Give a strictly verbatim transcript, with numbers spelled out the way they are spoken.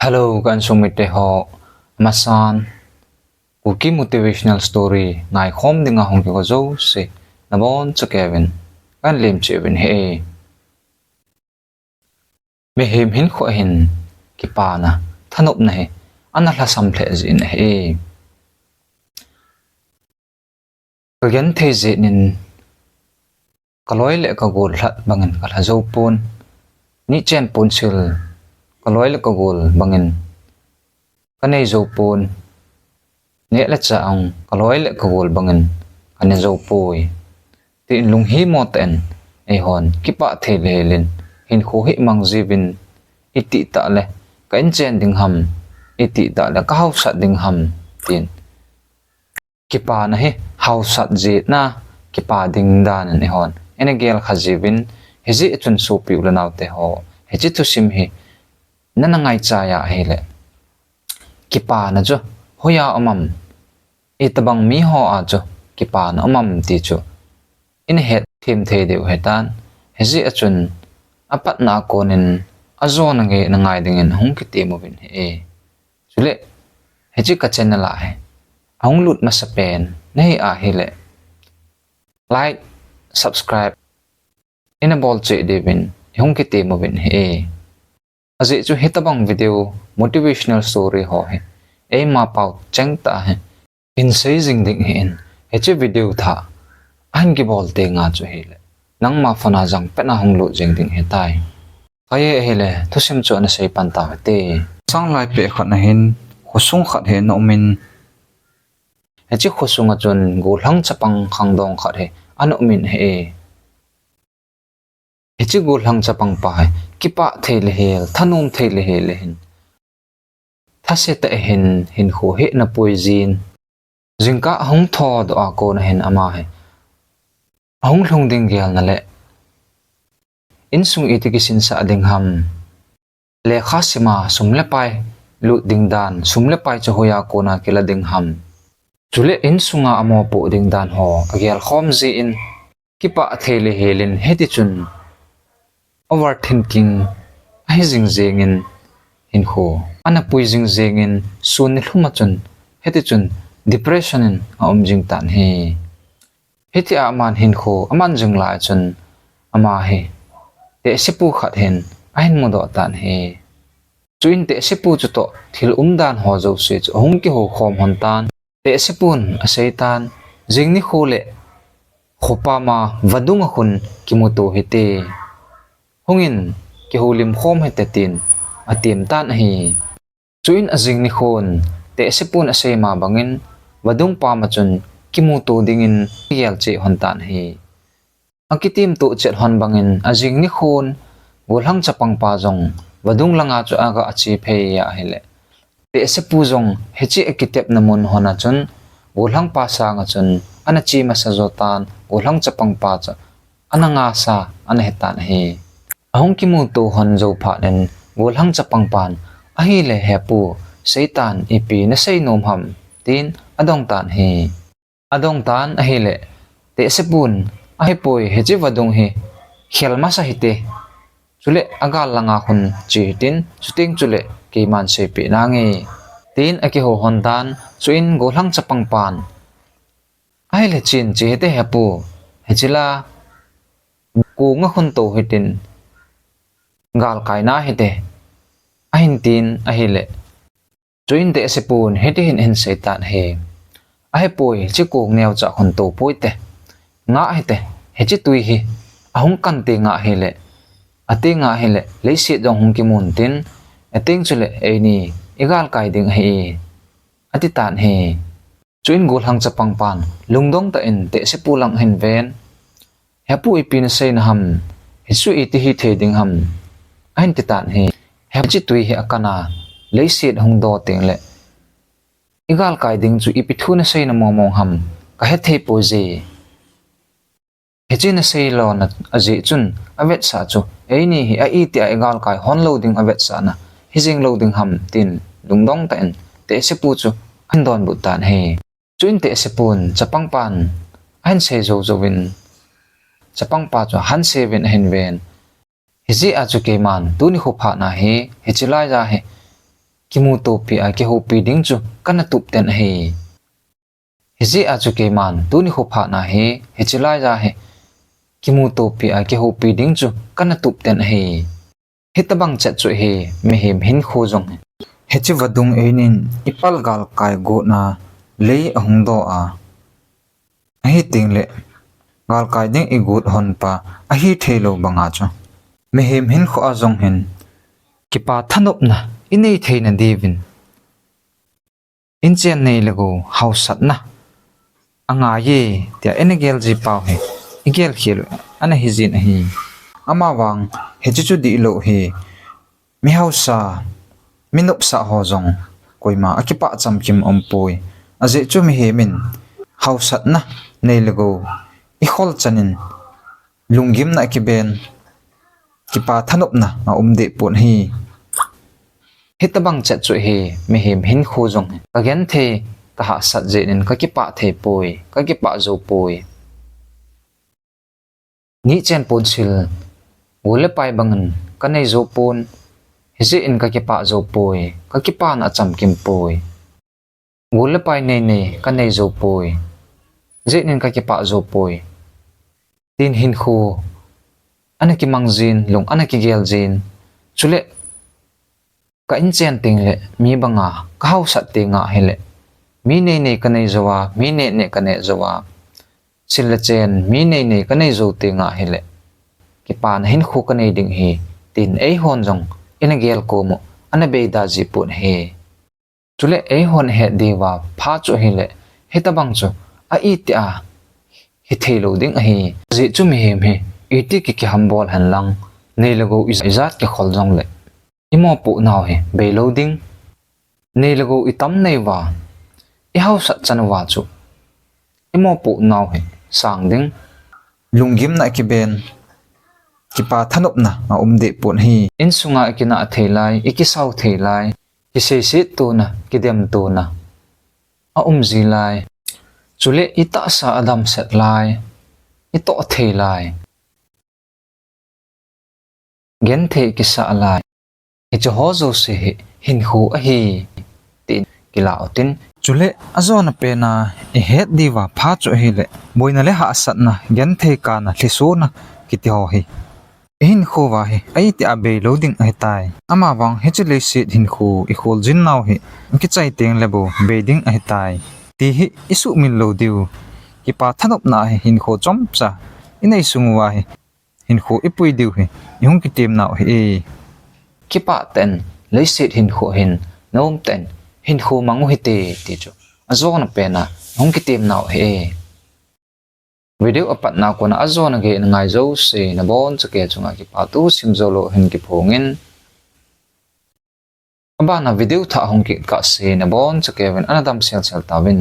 Hello, ka insung mite ho. Amasan, Kuki motivational story ngaikhom dinga hung kigo jouse, nabonchauvin kahin lemcheh uvin ahi. Mihem hinkho hin kipana, thanopna hi ana lhasam lheh jin ahi. Ka genthei jeh in, ka loi le ka gol lhat bangin ka lha jou pon. Nichen ponsil, ka loi le ka gol bangin ka nei jou pon. Neh le chah jong ka loi le ka gol bangin ka ne jou poi, tin lunghimo tah in eihon kipah thei lheh in, hinkho hi mang jiuvin, itih tah le ka inchen ding ham, itih tah le ka haosat ding ham, tin kipana hi haosat jeh in, kipa ding dan in eihon ina gel kha jiuvin, hijeh chun sopi u le naote ho, hiche thusim hi nana ngaichai a ahile, kipana chu hoiya um am, itobang mi ho a chu kipana um am ti chu ina hetthem thei diu ahitan. Hijeh chun apatna a konin ajona nge na ngai dingin hung kitem uvin ahi. Chule, hiche ka channel a hi ahung lut masapen nahi ahile, like, subscribe ina bol cheh diuvin hung kitem uvin ahi. Ajeh chu hitobang video, motivational story ho hi eima pao cheng tah hi hin sei jing ding ahin, hiche video thah ahin kibol tenga chu ahile, nangma phone a jangpet a hung lut jing ding ahitai. Kei ahile, thusim chu ana sei pan tau hite. Sanglai peh khat na hin, khosung khat hi ana umin, hiche khosunga chun gollhang chapang khangdong khat hi ana umin ahi. Hiche gollhang chapang pa hi kipah thei lheh hel, thanom thei lheh hel ahin, thase tah in hinkho hi ana pui jin. Jingkah ahung thoudoh a kona hin ama hi ahung lhung ding gelna le insung iti kisinsah ding ham, lekha sima sum le pai lut ding dan, sum le pai chu hoiya kona kila ding ham, chule insunga amopoh ding dan ho agel khom jin, kipah thei lheh hel in hiti chun overthinking ahi jing jengin, hinkho ana pui jing jengin, sun nilhum a chun hiti chun depression in aum jing tan ahi. Hitia aman hinkho aman jing lai chun ama hi tehsepu khat hin ahin mudoh tan ahi. Chuin tehsepu chutoh thil umdan ho jouse chu ahung kihou khom lhon tan. Tehsepun asei tan, jing nikho le khopa ma vadung a khun kimuto hite. Hungin kihoulim khom hite tin atem tan ahi. Chuin ajing nikhon tehsepun asei ma bangin vadung pam a chun kimuto dingin agel cheh lhon tan ahi. Akitimto chet lhon bangin ajing nikhon gollhang chapang pa jong vadung langa chu aga che phei ahile, tehsepu jong hiche akitepna mun lhon a chun gollhang pa sanga chun ana che masa jo tan, gollhang chapang pa chu ana ngasa ana hitan ahi. Ahung kimuto lhon jou phat in gollhang chapang pan, "Ahile hepu, seitan ipi nasei nom ham?" tin adong tan ahi. Adong tan ahile, tehsepun, "Ahipoi, hiche vadung hi khel masa hite. Chule agal langa khun che hitin, chuteng chule keiman seipeh nange," tin akihou lhon tan. Chuin gollhang chapang pan, "Ahile chen che hite hepu, hiche la kong a khun to hitin, galkai na hite," ahin tin ahile, chuin tehsepun hiti hin ahin sei tan ahi, "Ahipoi, hiche kong neocha khun to poi te. Ngah hite, hiche tui hi ahung kan te ngah hile, ati ngah hile, leiset jong hung kimun tin, ateng chule eini igalkai ding ahi," ati tan ahi. Chuin gollhang chapang pan lungdong tah in tehsepu lang ahin ven. "Hepu, ipi nasei na ham? Hichu iti hithei ding ham?" ahin ti tan ahi. "Hepu, hiche tui hi akan a, leiset hung do teng le igalkai ding chu ipi thu nasei na mong mong ham, kahethei poi je. Hiche nasei lona ajeh chun avetsah chu eini hi a itia igalkai lhon lou ding avetsahna hijing lou ding ham," tin lungdong tah in tehsepu chu ahin donbut tan ahi. Chuin tehsepun chapang pan ahin sei jou jouvin, chapang pa chu ahin sei uvin ahin ven. Hijeh a chu keiman tuni kho phat na hi, hiche laiya hi kimutopi a kihoupi ding chu kana tup ten ahi. Hijeh a chu keiman tuni kho phat na hi, hiche laiya hi kimutopi a kihoupi ding chu kana tup ten ahi. Hitabang chet chu hi mihem hinkho jong hi. Hiche vadung einin ipal galkai gotna lei ahung doh a. Ahi tengle, galkai ding igot hon pa ahi theilou banga chu mihem hinkho a jong hin kipa thanopna inei theina diuvin, inchen nei le gou haosatna angaiye tia ina gel ji pau hi igel khel u ana hijin ahi. Amavang hiche chu dihlou hi, mi haosa, mi nopsa ho jong koima akipah chamkim umpoi. Ajeh chu mihem in haosatna nei le gou ikhol chan in lunggimna akiben, kipa thanopna aum deh pon ahi. Hitabang chet chu hi mihem hinkho jong hi kagenthei, kahahsat jeh in kakipah thei poi, kakipah jou poi. Nichen ponsil, gol le pai bangin kanei jou pon, hijeh in kakipah jou poi, kakipana achamkim poi. Gol le pai nei nei kanei jou poi, hijeh in kakipah jou poi, tin hinkho ana kimang jin, lung ana kigel jin. Chule ka inchen tengle mi banga kahaosat tenga hile, mi nei nei kanei jouva, mi neh neh kaneh jouva, sil le chen mi nei nei kanei jou tenga hile, kipana hinkho kanei ding ahi, tin eihon jong ina gel kom u ana beida ji pon ahi. Chule eihon het diuva pha chu hile, hitabang chu a itia hitheilou ding ahi. Ajeh chu mihem hi iti kikiham bol henlang, nei le gou ijat kikhol jongle imopoh nau hi beilou ding. Nei le gou itam nei uva, ihaosat chan uva chu imopoh nau hi sang ding. Lunggimna akiben, kipa thanopna aum deh pon ahi. Insunga ikinah thei lai, ikisao thei lai, kiseiset tona, kidem tona aum ji lai. Chule itahsa adamset lai, itoh thei lai, genthei kisah lai. Hiche ho jouse hi hinkho ahi, tin kilah utin. Chule ajona pena ihet diuva pha chu ahile, boina le hahsatna, genthei kana, lhisona kiti ho hi ihinkho uva hi a itia beilou ding ahitai. Amavang hiche leiset hinkho ikhol jin nau hi akichai tengle bou bei ding ahitai, ti hi isuhmil lou diu. Kipa thanopna hi hinkho chomcha inei sung uva hi hinkho ipui diu hi ihung kitem nau ahi. Kipah tah in leiset hinkho hin nom tah in hinkho mang u hite, ti chu ajona pena ihung kitem nau ahi. Video apatna kona ajona gei in ngai jouse nabonchauva chunga kipathu simjoulou hin kiphongin, abana video thah hung kit kahse nabonchauvin ana damsel sel tauvin.